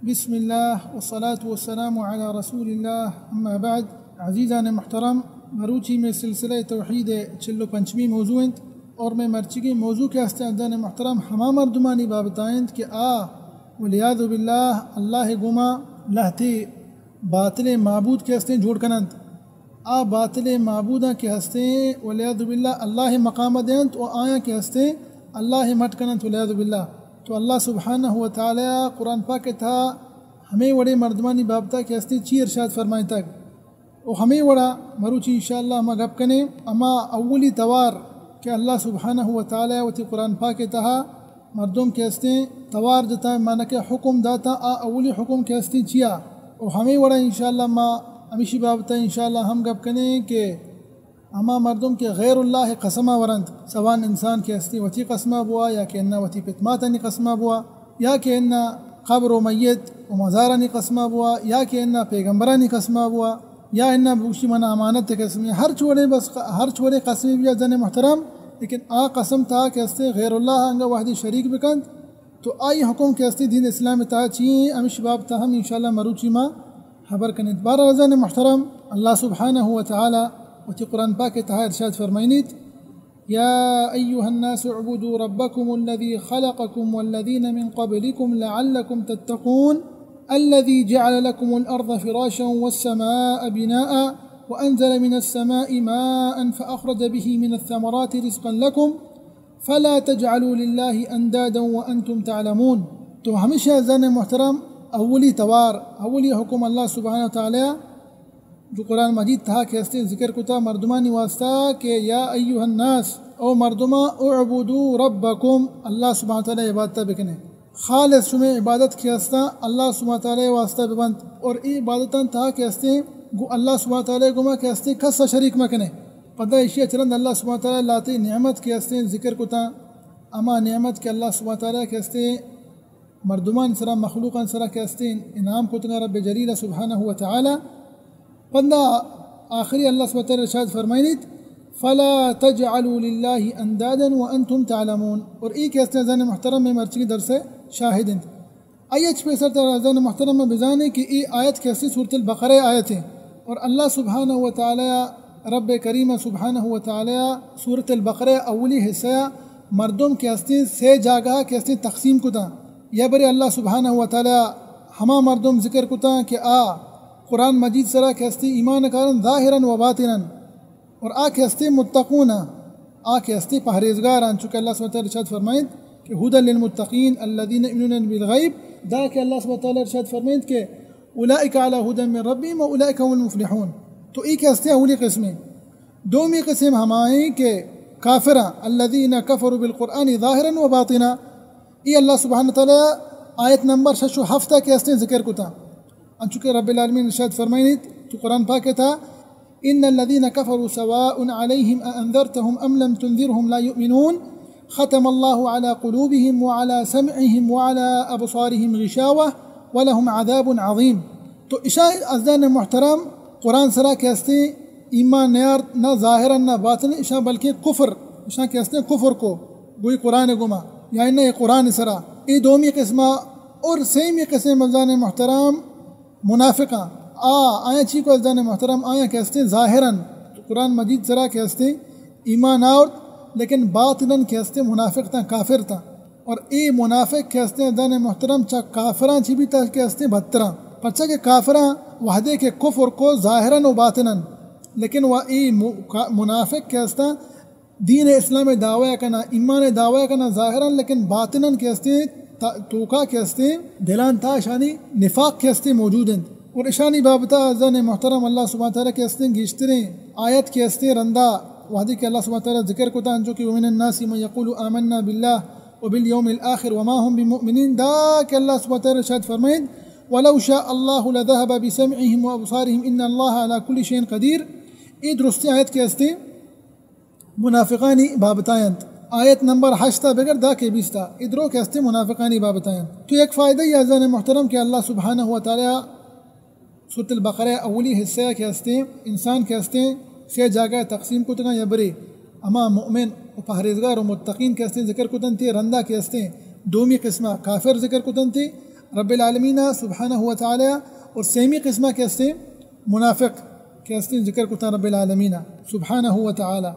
بسم اللہ والصلاة والسلام علی رسول اللہ، اما بعد۔ عزیزان محترم، مروچی میں سلسلہ توحید چل و پنچمی موضوع انت، اور میں مرچگی موضوع کے ہستے عزیزان محترم ہما مردمانی بابتا انت کہ آ والعیاذ باللہ اللہ گما لہتے باطل معبود کے ہستیں جوڑ کننت۔ آ باطل معبوداں کہ ہستیں والعیاذ باللہ اللہ مقام دینت و آیاں کہ ہستیں اللہ مٹ کننت والعیاذ باللہ۔ تو اللہ سبحانہ و تعالی قرآن پاک تہا ہمیں وڑے مردمانی بابتا کہ ہستیں چی ارشاد فرمائتگ؟ و ہمیں وڑا مروچی انشاءاللہ ہما گپ کنیں، اما اولی توار کہ اللہ سبحانہ و تعالی وتی قرآن پاک تہا مردم کہ ہستیں توار جتا، معنی کہ حکم داتا، آ اولی حکم کہ ہستیں چیا؟ و ہمیں وڑا انشاءاللہ ما ہمیشی بابتا انشاءاللہ ہم گپ کنیں کہ ہما مردم کہ غیر اللہ قسما ورنت، سواء انسان کہ ہستیں وتی قسما بوا یا کہ انا وتی پتماتانی قسما بوا یا کہ انا قبر و میت و مزارانی قسما بوا یا کہ انا پیغمبرانی قسما بوا، یا انا بوشی منا امانت قسمے، ہر چوڑے بس، ہر چوڑے قسمے بیا زن محترم، لیکن آ قسم تہا کہ ہستیں غیر اللہ انگا وحدی شریک بکنت، تو آئی حکم کہ ہستیں دین اسلام تہا چی ہیں، ہمیش بابتا ہم انشاءاللہ مروچی ما خبر کنیں۔ بارہ زن محترم، اللہ سبحانہ و تعالی وتی قرآن پاک تہا ارشاد فرمائنیت، يا أيها الناس اعبدوا ربكم الذي خلقكم والذين من قبلكم لعلكم تتقون، الذي جعل لكم الأرض فراشا والسماء بناء وأنزل من السماء ماء فأخرج به من الثمرات رزقا لكم فلا تجعلوا لله أندادا وأنتم تعلمون۔ تو ہمیشہ زن محترم اولی توار، اولی حکم اللہ سبحانہ و تعالی جو قرآن مجید تہا کہ ہستیں ذکر کتا مردمانی واسطہ کہ یا ایھا الناس، او مردماں، اعبدوا ربکم، اللہ سبحانہ وتعالی عبادت بکنے۔ خالص شمے عبادت کہ ہستاں اللہ سبحانہ وتعالی واسطہ ببنت، اور ای عبادتاں تہا کہ ہستیں گو اللہ سبحانہ وتعالی گما کہ ہستیں کس شریک مکنے۔ پدا ایشی چرند اللہ سبحانہ وتعالی لاتے نعمت کہ ہستیں ذکر کتا، اما نعمت کہ اللہ سبحانہ وتعالی کہ ہستیں مردمان سرا، مخلوقان سرا کہ ہستیں انعام کتگا رب جلیل سبحانہ و تعالی۔ پدا آخری اللہ سبحانہ و تعالی ارشاد فرمائنیت، فلا تجعلوا للہ اندادا وانتم تعلمون۔ اور ای کہ ہستیں عزیزان محترم میں مرچی درس شاہد انت۔ آئی اچ پیسر تر عزیزان محترم میں بزانے کہ ای آیت کہ ہستیں سورۃ البقرہ آیت ہے۔ اور اللہ سبحانہ و تعالی، رب کریم سبحانہ و تعالی سورۃ البقرہ اولی حصہ مردم کہ ہستیں سے جاگہ کہ ہستیں تقسیم کتا۔ یا برے اللہ سبحانہ و تعالی ہما مردم ذکر کتا کہ آ قرآن مجید سرا کہ ہستیں ایمان کارن ظاہرا و باطنا، اور آ کہ ہستیں متقون، آ کہ ہستیں پہریزگار، چونکہ اللہ سبحانہ و تعالی ارشاد فرمائیت کہ ھدی للمتقین الذین یؤمنون بالغیب، دا کہ اللہ سبحانہ و تعالی ارشاد فرمائیت کہ اولئک علی ھدی من ربهم و اولئک هم المفلحون۔ تو ای کہ ہستیں اولی قسمیں۔ دومی قسم ہمائیں کہ کافراں، الذین کفروا بالقرآن ظاہرا و باطنا۔ ای اللہ سبحانہ وتعالی آیت نمبر شش و ہفت کہ ہستیں ذکر کتا۔ انچو کہ رب العالمین ارشاد فرمائنیت تو قرآن پاک تہا، ان الذین کفروا سواء علیہم اانذرتہم ام لم تنذرہم لا یؤمنون، ختم اللہ علی قلوبہم وعلی سمعہم وعلی ابصارہم غشاوہ ولہم عذاب عظیم۔ تو اشاں عزیزان محترم قرآن سرا کہ ہستیں ایمان نیارت، نہ ظاہرا نہ باطنا، اشاں بلکہ کفر، اشاں کہ ہستیں کفر کو گوئی قرآن گما، یا نہ اے قرآن سرا۔ ای دومی قسمہ۔ اور سیمی قسم عزیزان محترم منافقاں۔ آ، آیاں چی کو عزیزان محترم، آیاں کہ ہستیں ظاہرا قرآن مجید سرا کہ ہستیں ایمان آورت، لیکن باطنا کہ ہستیں منافق تاں، کافر تاں۔ اور اے منافق کہ ہستیں عزیزان محترم چا کافراں چی بھی تا کہ ہستیں بدتراں۔ پرچا کہ کافراں وحدے کہ کفر کو ظاہرا و باطنا، لیکن و اے م-، کا-، منافق کہ ہستاں دین اسلام دعوی کنا، ایمان دعوی کنا ظاہرا، لیکن باطنا کہ ہستیں تا-، توکا کہ ہستیں دلان تا اشانی نفاق کہ ہستیں موجود انت۔ اور اشانی بابتا عزیزان محترم اللہ سبحانہ وتعالی کہ ہستیں گیشتریں آیت کہ ہستیں رندا وحدی کہ اللہ سبحانہ وتعالی ذکر کتا انچو کہ ومن الناس من یقول آمنا باللہ وبالیوم الآخر وما هم بمؤمنین، دا کہ اللہ سبحانہ وتعالی ارشاد فرمائیت، ولو شاء اللہ لذهب بسمعهم وابصارهم ان اللہ علی کل شیء قدیر۔ ای درستیں آیت کہ ہستیں منافقانی بابتا انت۔ آیت نمبر ہشت بگر دا کہ بیست، ادرو کہ ہستیں منافقانی بابتا انت۔ تو یک فائدہ ای عزیزان محترم کہ اللہ سبحانہ و تعالی سورۃ البقرہ اولی حصہ کہ ہستیں انسان کہ ہستیں سے جاگہ تقسیم کتگاں، یا برے ہما مؤمن و پہریزگار و متقین کہ ہستیں ذکر کتنتی، رندا کہ ہستیں دومی قسمہ کافر ذکر کتنتی، رب العالمین سبحانہ و تعالی۔ اور سیمی قسمہ کہ ہستیں منافق کہ ہستیں ذکر کتا رب العالمین سبحانہ و تعالی۔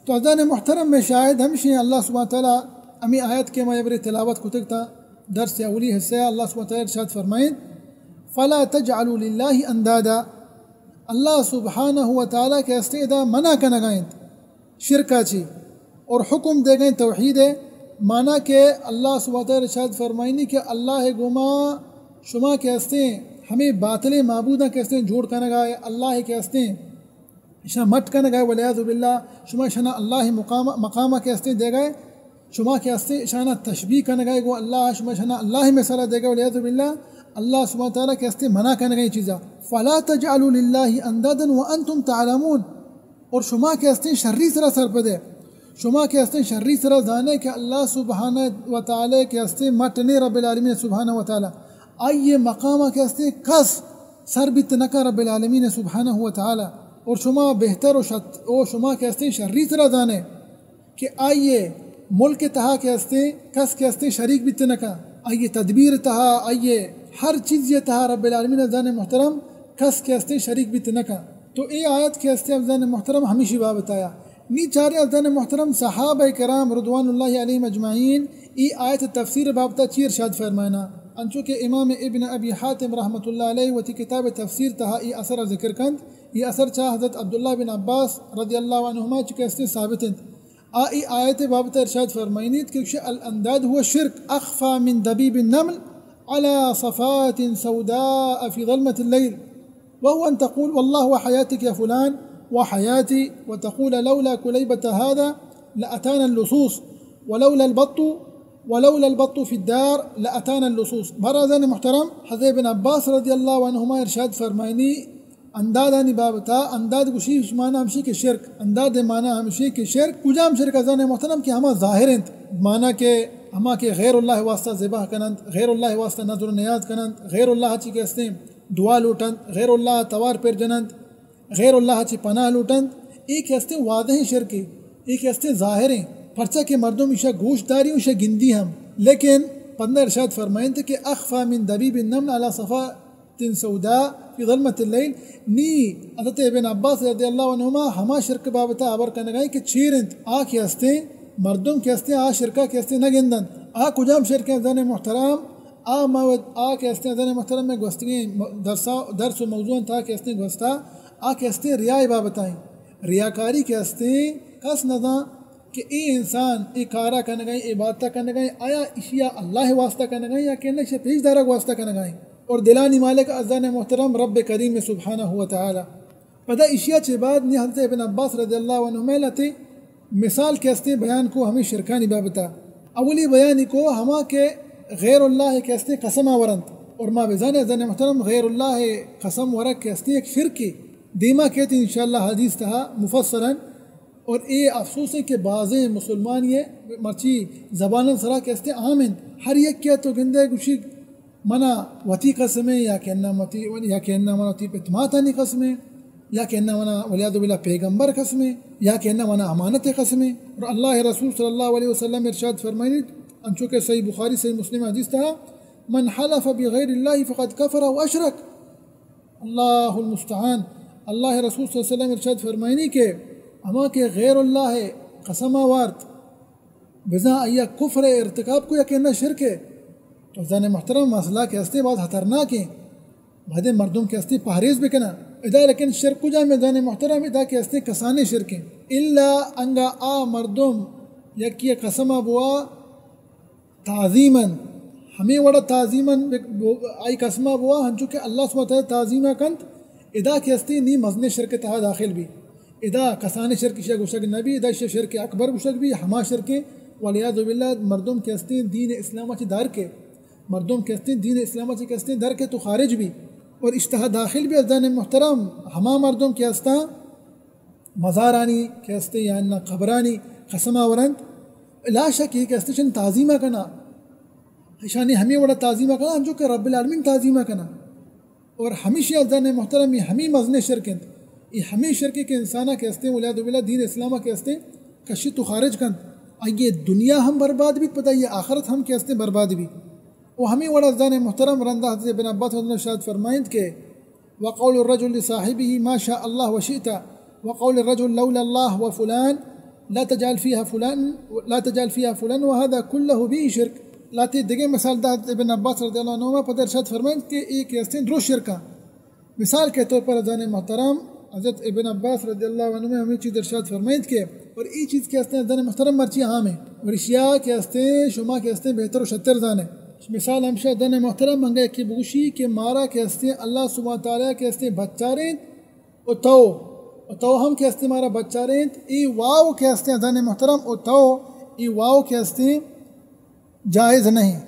تو عزیزان محترم، میں شاہد ہمشی اللہ سبحانہ و تعالی ہمیں آیت کہ ما برے تلاوت کتگ تا درس اولی حصہ، اللہ سبحانہ و تعالی ارشاد فرمائیں، فلا تجعلوا للہ اندادا۔ اللہ سبحانہ و تعالی کہ ہستیں ادا منع کنگائیں شرکا چی اور حکم دے گئے توحید ہے۔ مانا کہ اللہ سبحانہ و تعالی ارشاد فرمائنی کہ اللہ گما شما کہ ہستیں ہمیں باطل معبوداں کہ ہستیں جوڑ کنگا ہے، اللہ کہ ہستیں اشاں مٹ کنگا ہے، والعیاذ باللہ، شما اشانا اللہ مقام، مقامہ کہ ہستیں دے گئے، شما کہ ہستیں اشانا تشبیہ کنگا ہے گو اللہ، شما اشانا اللہ مثال دے گئے، والعیاذ باللہ، اللہ سبحانہ و تعالی کہ ہستیں منع کنگا ہے چیزا۔ فلا تجعلوا للہ اندادا وانتم تعلمون۔ اور شما کہ ہستیں شری سرا سرپدے، شما کہ ہستیں شری سرا زانے کہ اللہ سبحانہ و تعالی کہ ہستیں مٹ نے رب العالمین سبحانہ و تعالی، آئیے مقامہ کہ ہستیں کس سر بیت نکا رب العالمین سبحانہ و تعالی۔ اور شما بہتر و شت، او شما کہ ہستیں شری سرا زانے کہ آئیے ملک تہا کہ ہستیں کس کہ ہستیں شریک بیت نکا، آئیے تدبیر تہا، آئیے ہر چیز یہ تہا رب العالمین عزیزان محترم کس کہ ہستیں شریک بیت نکا۔ تو اے آیت کہ ہستیں عزیزان محترم ہمیشی بابت آیا۔ نی چارے عزیزان محترم صحابہ کرام رضوان اللہ علیہم اجمعین ای آیت تفسیر بابتا چی ارشاد فرمائنا؟ انچو کہ امام ابن ابی حاتم رحمۃ اللہ علیہ وتی کتاب تفسیر تہا ای اثر ذکر کنت، ای اثر چا حضرت عبداللہ بن عباس رضی اللہ عنہما چکے ہستیں ثابت انت۔ آ ای آیت بابت ارشاد فرمائنیت کہ الانداد هو الشرك اخفى من دبيب النمل على صفاة سوداء في ظلمة الليل، وهو ان تقول والله وحياتك يا فلان وحياتي، وتقول لولا كليبة هذا لأتانا اللصوص، ولولا البط، ولولا البط في الدار لأتانا اللصوص۔ برازان محترم، حضرت ابن عباس رضی اللہ عنہما ارشاد فرمائنی، اندادانی بابتا، انداد گوشی معنی ہمشی کہ شرک، انداد معنی ہمشی کہ شرک، کجام شرک عزیزان محترم کہ ہما ظاہر انت، معنی کہ ہما کہ غیر اللہ واسطہ ذبح کننت، غیر اللہ واسطہ نذر و نیاز کننت، غیر اللہ چی کہ ہستیں دعا لوٹنت، غیر اللہ توار پر جننت، غیر اللہ چی پناہ لوٹنت، اے کہ ہستیں واضحیں شرکے، اے کہ ہستیں ظاہریں، پرچا کہ مردم ایشا گوش داری و ایشا گندی ہم، لیکن پندہ ارشاد فرمائنت کہ اخفى من دبيب النمل على صفاة سوداء في ظلمة الليل۔ نی حضرت ابن عباس رضی اللہ عنہما ہما شرک بابتا ہبر کنگائیں کہ چیر انت، آ کہ ہستیں مردم کہ ہستیں آ شرکا کہ ہستیں نہ گندنت۔ آ کجام شرکیں عزیزان محترم؟ آ ما آ کہ ہستیں عزیزان محترم میں گوستگیں درسا، درس و موضوع انت آ کہ ہستیں گوستا، آ کہ ہستیں ریائے بابتائیں۔ ریاکاری کہ ہستیں کس نزان کہ اے انسان اے کارا کنگائیں، اے عبادتا کنگائیں، آیا اشیا اللہ واسطہ کنگائیں یا کہ نہ اشیا پیش دارگ واسطہ کنگائیں۔ اور دلانی مالک عزیزان محترم رب کریم سبحانہ و تعالی۔ پدا اشیا چہ بعد نی حضرت ابن عباس رضی اللہ عنہما لہتے مثال کہ ہستیں بیان کو ہمیں شرکانی بابتا۔ اولی بیانی کو ہما کہ غیر اللہ کہ ہستیں قسم آورنت۔ اور ما بزانیں عزیزان محترم غیر اللہ قسم ورگ کہ ہستیں ایک شرکے۔ دیما کیت انشاءاللہ حدیث تہا مفصلاً۔ اور اے افسوس ہے کہ بازیں مسلمان یہ مرچی زباناں سرا کہ ہستیں عام انت۔ ہر یک کہ تو گندے گوشی منا وتی قسمیں یا کہ انہ وتی، یا کہ انہ منا وتی پت ماتانی قسمیں، یا کہ انہ منا والعیاذ باللہ پیغمبر قسمیں، یا کہ انہ منا امانت قسمیں۔ اور اللہ رسول صلی اللہ علیہ وسلم ارشاد فرمائنیت، انچو کہ صحیح بخاری صحیح مسلم حدیث تہا، من حلف بغیر اللہ فقد کفر و اشرک۔ اللہ المستعان۔ اللہ رسول صلی اللہ علیہ وسلم ارشاد فرمائنی کہ ہما کہ غیر اللہ قسم آوارت، بزاں آئی ء کفر ء ارتکاب کو یا کہ نہ شرک ء۔ تو عزیزان محترم مسئلہ کہ ہستیں باز خطرناک ہیں، باید مردم کہ ہستیں پہریز بکناں۔ ادا لیکن شرک کجام عزیزان محترم؟ ادا کہ ہستیں کسانیں شرک ہیں۔ الا انگا آ مردم یکی قسم بوا تعظیماً، ہمیں وڑا تعظیماً آئی قسم بوا ہنچو کہ اللہ سبحانہ وتعالی تعظیم کنت، ادا کہ ہستیں نی مزنیں شرک تہا داخل بی۔ ادا کسانیں شرک اشیا گوشگ نہ بی، ادا اشیا شرک اکبر گوشگ بی، ہما شرکیں والعیاذ باللہ مردم کہ ہستیں دین اسلام چہ در کے، مردم کہ ہستیں دین اسلام چہ کہ ہستیں در کے تو خارج بی۔ اور اشتہا داخل بی عزیزان محترم، ہما مردم کہ ہستاں مزارانی کہ ہستیں یا نہ قبرانی قسم آورنت، لا شک یہ کہ ہستیں شن تعظیمہ کنا، اشانی ہمیں وڑا تعظیمہ کنا ہنچو کہ رب العالمین تعظیمہ کنا۔ اور ہمیشی عزیزان محترم یہ ہمیں مزنیں شرک انت۔ یہ ہمیں شرک کہ انسانا کہ ہستیں والعیاذ باللہ دین اسلام کہ ہستیں کشی تو خارج کنت۔ آئیے دنیا ہم برباد بیت، پدا یہ آخرت ہم کہ ہستیں برباد بیت۔ و ہمے وڑا عزیزان محترم، رندا حضرت ابن عباس رضی اللہ عنہ ارشاد فرمائنت کہ وقول الرجل لصاحبه ما شاء الله وشئت، وقول الرجل لولا الله وفلان، لا تجعل فيها فلان، لا تجعل فيها فلان، وهذا كله به شرك۔ لہتے دگہ مثال دات ابن عباس رضی اللہ عنہما، پدا ارشاد فرمائنت کہ اے کہ ہستیں درست شرکاں۔ مثال کے طور پر عزیزان محترم، حضرت ابن عباس رضی اللہ عنہما ہمے چیز ارشاد فرمائنت کہ، اور اے چیز کہ ہستیں عزیزان محترم مرچی عام ایں، اور اشیا کہ ہستیں شما کہ ہستیں بہتر و شتر زانیں۔ مثال ہمشہ عزیزان محترم، انگا یکے بگوشی کہ مارا کہ ہستیں اللہ سبحانہ تعالی کہ ہستیں بچارینت، و تو، و تو ہم کہ ہستیں مارا بچارینت، اے واو کہ ہستیں عزیزان محترم، و تو، اے واو کہ ہستیں جائز نہ ایں،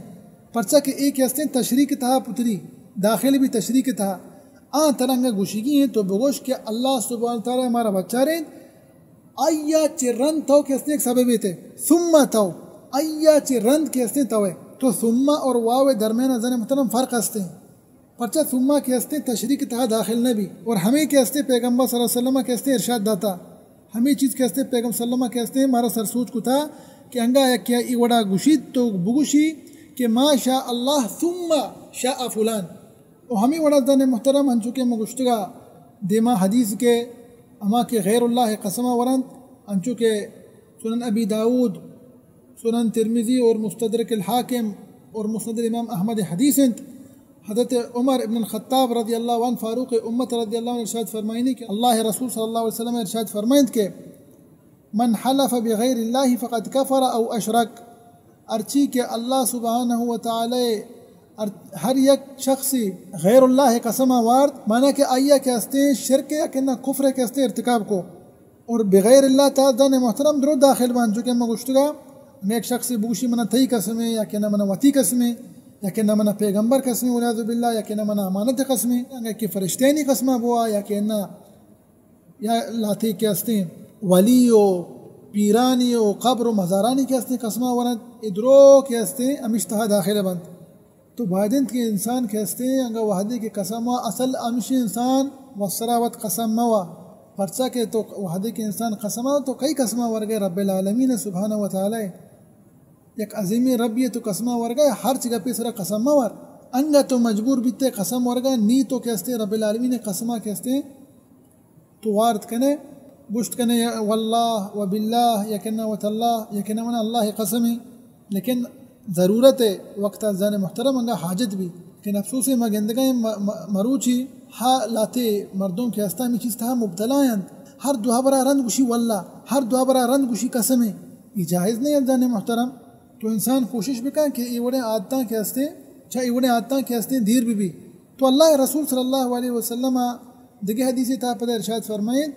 پرچا کہ اے کہ ہستیں تشریک تہا پتری، داخل بی تشریک تہا۔ آ ترا انگا گوشگی ایں، تو بگوش کہ اللہ سبحانہ تعالی مارا بچارینت، آئیا چہ رند تو کہ ہستیں یک سببے تے، ثم تو، آئیا چہ رند کہ ہستیں تو ئے۔ تو ثم اور واو درمیان عزیزان محترم فرق ہستیں۔ پرچا ثم کہ ہستیں تشریک تہا داخل نہ بی، اور ہمے کہ ہستیں پیغمبر صلی اللہ علیہ وسلم کہ ہستیں ارشاد داتا، ہمے چیز کہ ہستیں پیغمبر صلی اللہ علیہ وسلم کہ ہستیں مارا سرسوج کتا کہ انگا یکے اے وڑا گوشیت تو بگوشی کہ ما شاء اللہ ثم شاء فلان۔ و ہمے وڑا عزیزان محترم، انچو کہ ما گوشتگا دیما حدیث کہ ہما کہ غیر اللہ قسما ورنت، انچو کہ سنن ابی داؤد، سنن ترمذی اور مستدرک الحاکم اور مسند الامام احمد حدیث انت۔ حضرت عمر ابن الخطاب رضی اللہ عنہ، فاروق امت رضی اللہ عنہ ارشاد فرمائنی کہ اللہ رسول صلی اللہ علیہ وسلم ارشاد فرمائنت کہ من حلف بغیر اللہ فقد کفر او اشرک۔ ہرچی کہ اللہ سبحانہ و تعالی ہر، ہر یک شخصی غیر اللہ قسم وارت، مانا کہ آئیا کہ ہستیں شرک یا کہ نہ کفر کہ ہستیں ارتکاب کو۔ اور بغیر اللہ تعالی عزیزان محترم درو داخل بان، چونکہ ما گوشتگا، یک شخصی بگوشی منا تئی قسمے، یا کہ نہ منا وتی قسمے، یا کہ نہ منا پیغمبر قسمے، والعیاذ باللہ، یا کہ نہ منا امانت قسمے، یا کہ فرشتینی قسمہ بوا، یا کہ نہ، یا لاتے کہ ہستیں ولی و پیرانی و قبر و مزارانی کہ ہستیں قسمہ ورنت، اے درو کہ ہستیں ہمیش تہا داخل بنت۔ تو باید انت کہ انسان کہ ہستیں، انگا وہدے کہ قسم وا، اصل ہمشی انسان وسرا وت قسم موا۔ پرچا کہ تو وہدے کہ انسان قسم وا، تو کئی قسم ورگئے؟ رب العالمین سبحانہ و تعالی۔ یک عظیمیں ربی تو قسم ورگئے، ہرچ گپے سرا قسم مور۔ انگا تو مجبور بیتے قسم ورگا، نی تو کہ ہستیں رب العالمین قسمہ کہ ہستیں تو وارت کنے، گوشت کنے یا واللہ و باللہ، یا کہ نہ وت اللہ، یا کہ نہ منا اللہ قسم ہے۔ لیکن ضرورت ہے، وقت عزیزان محترم انگا حاجت بی۔ لیکن افسوس ہے، ما گندگا ہیں م-، م-، مروچی ہا لاتے مردم کہ ہستا ہمیں چیز تہا مبتلا انت۔ ہر دو ہبرا رند گوشی واللہ، ہر دو ہبرا رند گوشی قسم ہے۔ یہ جائز نہیں عزیزان محترم۔ تو انسان کوشش بکن کہ یہ وڑیں عادتاں کہ ہستے، چا یہ وڑیں عادتاں کہ ہستے دیر بی بی۔ تو اللہ رسول صلی اللہ علیہ وسلم دگہ حدیث تا پدا ارشاد فرمائیت،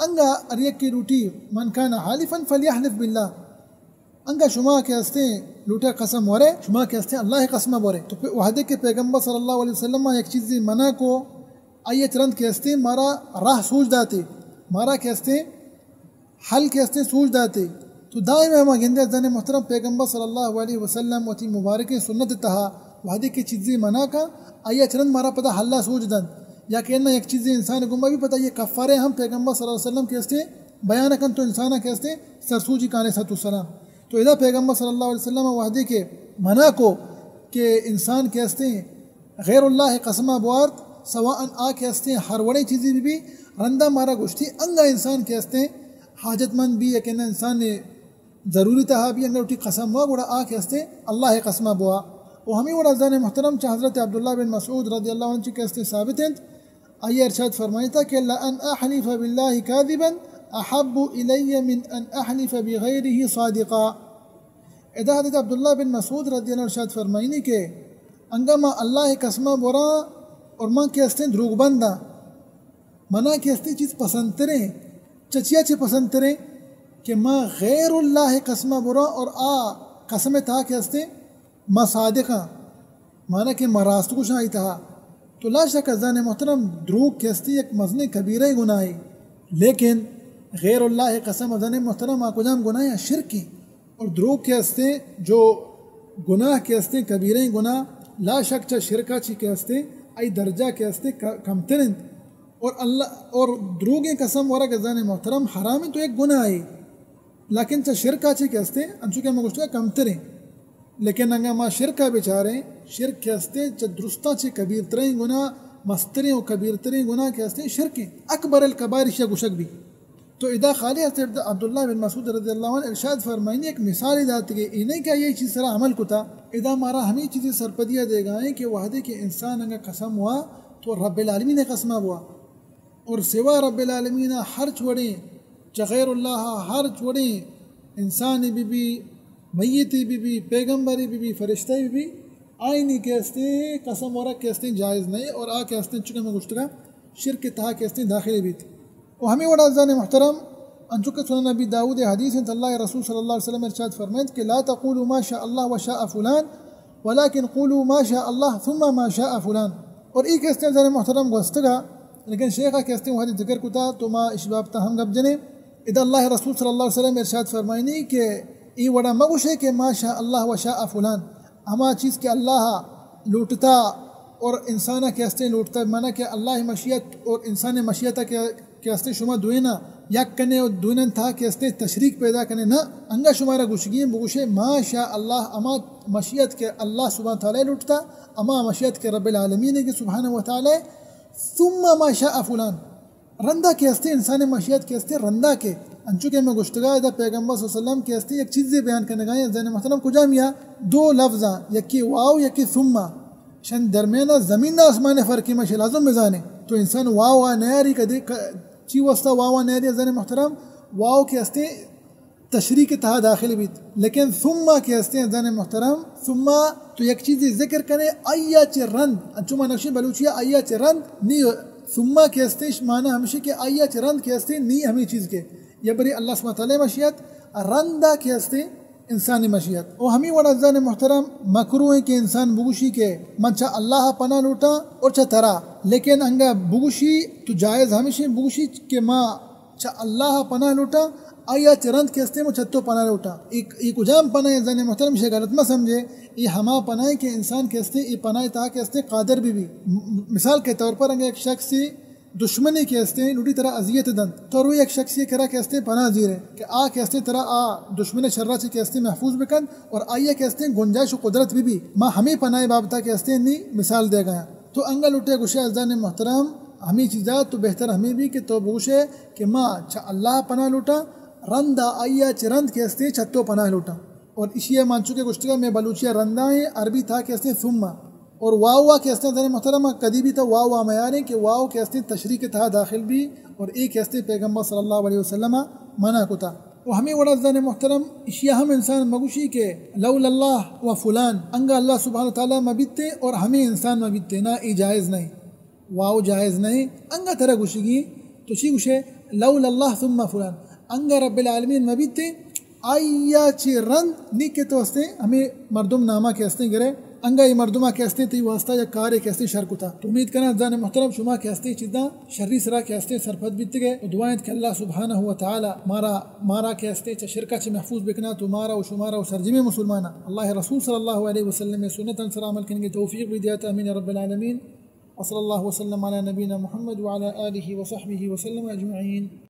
انگا ہر یکے لوٹی، من کان حالفا فلیحلف باللہ، انگا شما کہ ہستیں لوٹے قسم ورے، شما کہ ہستیں اللہ قسم ورے۔ تو پہ وہدے کہ پیغمبر صلی اللہ علیہ وسلم یک چیزی منع کو، آئی چہ رند کہ ہستیں مارا راہ سوج داتے، مارا کہ ہستیں حل کہ ہستیں سوج داتے۔ تو دائم ہما گندے عزیزان محترم، پیغمبر صلی اللہ علیہ وسلم وتی مبارکیں سنت تہا وہدے کہ چیزے منع کا، آئی چہ رند مارا پدا حلا سوج دنت۔ یا کہ انہ یک چیزے انسان گما بھی پدا یہ کفارے ہم پیغمبر صلی اللہ علیہ وسلم کہ ہستیں بیان کن تو انسان کہ ہستیں سرسوجی کانے صلی اللہ علیہ وسلم۔ تو ادا پیغمبر صلی اللہ علیہ وسلم وہدے کہ منع کو کہ انسان کہ ہستیں غیر اللہ قسمہ بوارت، سواء آ کہ ہستیں ہر وڑیں چیزی بھی، بھی رندا مارا گوشتی انگا انسان کہ ہستیں حاجت مند بھی، یا کہ نہ انسان ضروری تہا بھی انگا لوٹی قسم وا، گڑا آ کہ ہستیں اللہ قسمہ بوا۔ و ہمیں وڑا عزیزان محترم چہ حضرت عبداللہ بن مسعود رضی اللہ عنہ چی کہ ہستیں ثابت انت، آئی ارشاد فرمائیتا کہ لأن أحلف بالله كاذبا أحب إلي من أن أحلف بغيره صادقا۔ ادا حضرت عبداللہ بن مسعود رضی اللہ عنہ ارشاد فرمائینی کہ انگا ما اللہ قسمہ برا اور من کہ ہستیں دروگ بنداں، منا کہ ہستیں چیز پسند تریں، چچیا چے پسند تریں کہ ما غیر اللہ قسمہ برا اور آ قسم تہا کہ ہستیں ما صادقاں، مانا کہ ما راست گوشاں آئی تہا۔ تو لا شک عزیزان محترم، دروگ کہ ہستی یک مزنیں کبیرہ گناہے، لیکن غیر اللہ قسم عزیزان محترم آ کجام گناہ؟ آ شرک ہیں۔ اور دروگ کہ ہستے جو گناہ کہ ہستے کبیرہ گناہ، لا شک چا شرکا چی کہ ہستے آئی درجہ کہ ہستے ک-، کمتر انت۔ اور اللہ، اور دروگیں قسم ورگ عزیزان محترم حرام انت تو یک گناہے، لیکن چا شرکا چی کہ ہستے انچو کہ ہم گوشتگا کمتر ہیں۔ لیکن انگا ما شرک ءَ بچاریں، شرک کہ استیں چہ درستاں چہ کبیرتریں گناہ، مستریں و کبیرتریں گناہ کہ استیں شرکیں، اکبر الکبائر اشیا گوشگ بی۔ تو ادا خالی حضرت عبداللہ بن مسعود رضی اللہ عنہ ارشاد فرمائنی، ایک مثال داتگے، اے نہیں کہ یہ چیز سرا عمل کتا۔ ادا مارا ہمیں چیزیں سرپدیا دیگائیں کہ وہدے کہ انسان انگا قسم ہوا تو رب العالمین قسمہ بوا، اور سوا رب العالمین ہرچ وڑیں، چہ غیر اللہ ہرچ وڑیں انسانے بہ بی، میتے بہ بی، پیغمبرے بہ بی، فرشتہ بہ بی، آئینی کہ استیں قسم ورگ کہ استیں جائز نہیں، اور آ کہ استیں چکہ میں گشتگا شرک تہا کہ استیں داخل بیت۔ و ہمیں وڑا عزیزان محترم، انچو کہ سنن ابی داؤد حدیث انت، اللہ رسول صلی اللہ علیہ وسلم ارشاد فرمائنت کہ لا تقولوا ما شاء اللہ و شاء فلان، ولكن قولوا ما شاء الله ثم ما شاء فلان۔ اور ای کہ استیں عزیزان محترم گوستگا، لیکن شیخ کہ استیں وہدی ذکر کتا تو ما اش بابتا ہم گپ جنیں۔ ادا اللہ رسول صلی اللہ علیہ وسلم ارشاد فرمائنی کہ ای وڑا مگوشے کہ ما شاء اللہ و شاء فلان، ہما چیز کہ اللہ لوٹتا اور انسان کہ استیں لوٹتا، معنی کہ اللہ مشیت اور انسان مشیت کہ کہ استیں شما دوئینا یک کنے و دوئینن تہا کہ استیں تشریک پیدا کنے، نہ، انگا شمارا گوشگی ہیں، بگوشے ما شاء اللہ، اما مشیت کہ اللہ سبحانہ تعالی لوٹتا، اما مشیت کہ رب العالمین کہ سبحانہ و تعالی، ثم ما شاء فلان، رندا کہ استیں انسان مشیت کہ استیں رندا کہ، انچو کہ میں گشتگا ادا پیغمبر صلی اللہ علیہ وسلم کہ استیں یک چیزے بیان کنگا ہیں، عزیزان محترم کجا میا دو لفظاں، یکی واو یکی ثم، شن درمیان زمین آسمان فرقی، ما شی لازم بزانے۔ تو انسان واو آ نیاری کدے ک-، چی واسطہ واو آ نیاری عزیزان محترم؟ واو کہ استیں تشریک تہا داخل بیت، لیکن ثم کہ استیں عزیزان محترم، ثم تو یک چیزی ذکر کنے، آیا چہ رند، انچو ما نقشیں بلوچی آیا چہ رند نی، ثم کہ استیں معنی ہمشی کہ آیا چہ رند کہ استیں نی ہمیں چیز کے، یا بری اللہ سبحانہ تعالی مشیت، رندا کہ استیں انسانی مشیت۔ و ہمیں وڑا عزیزان محترم مکروہ ہیں کہ انسان بگوشی کہ من چہ اللہ پناہ لوٹاں اور چہ ترا، لیکن انگا بگوشی تو جائز ہمیشیں بگوشی کہ ما چہ اللہ پناہ لوٹاں، آیا چہ رند کہ استیں من چہ تو پناہ لوٹاں۔ ای، ای کجام پناہ عزیزان محترم شے غلط مہ سمجھے، ای ہما پناہ کہ انسان کہ استیں، ای پناہ تہا کہ استیں قادر بہ بی۔ م-، مثال کے طور پر انگا یک شخصی دشمنے کہ استیں لوٹی ترا اذیت دنت، تو روی یک شخصی کرا کہ استیں پناہ زیرے کہ آ کہ استیں ترا آ دشمن شرا چہ کہ استیں محفوظ بکنت اور آئی کہ استیں گنجائش و قدرت بہ بی، ما ہمیں پناہ بابتا کہ استیں نی مثال دے گیا۔ تو انگا لوٹے گوشے عزیزان محترم، ہمیں چیزا تو بہتر ہمیں بی کہ تو بگوشے کہ ما چہ اللہ پناہ لوٹاں، رندا آئی چہ رند کہ استیں چہ تو پناہ لوٹاں۔ اور اشی ء من چو کہ گوشتگا مئے بلوچی ء رندا ایں، عربی تہا کہ استیں ثم، اور واو ء کہ استیں عزیزان محترم، کدی بھی تو واو ء میاریں کہ واو کہ استیں تشریک تہا داخل بی، اور اے کہ استیں پیغمبر صلی اللہ علیہ وسلم ء منع کتا۔ و ہمیں وڑا عزیزان محترم، اشی ء ہم انسان مگوشی کہ لولا اللہ و فلان، انگا اللہ سبحانہ و تعالی مبیتے اور ہمیں انسان مبیتے، نا، اے جائز نہیں۔ واو جائز نہیں، انگا ترا گوشگی، تو چی گوشے؟ لولا اللہ ثم فلان، انگا رب العالمین مبیتے، آئیا چی رند نی کہ تو استیں ہمیں مردم ناما کہ استیں گرے، انگا یہ مردما کہ استیں تی واسطہ یا کارے کہ استیں شر کتا۔ تو امید کناں عزیزان محترم، شما کہ استیں چیزاں شری سرا کہ استیں سرپد بیتگے، و دعا انت کہ اللہ سبحانہ و تعالی مارا، مارا کہ استیں چہ شرکا چہ محفوظ بکنا، تو مارا و شمارا و سرجمیں مسلمانا۔ اللہ رسول صلی اللہ علیہ وسلم سنتاں سرا عمل کنگے توفیق بھی دیاتا، امین رب العالمین۔ وصلى الله وسلم على نبينا محمد وعلى آله وصحبه وسلم أجمعين.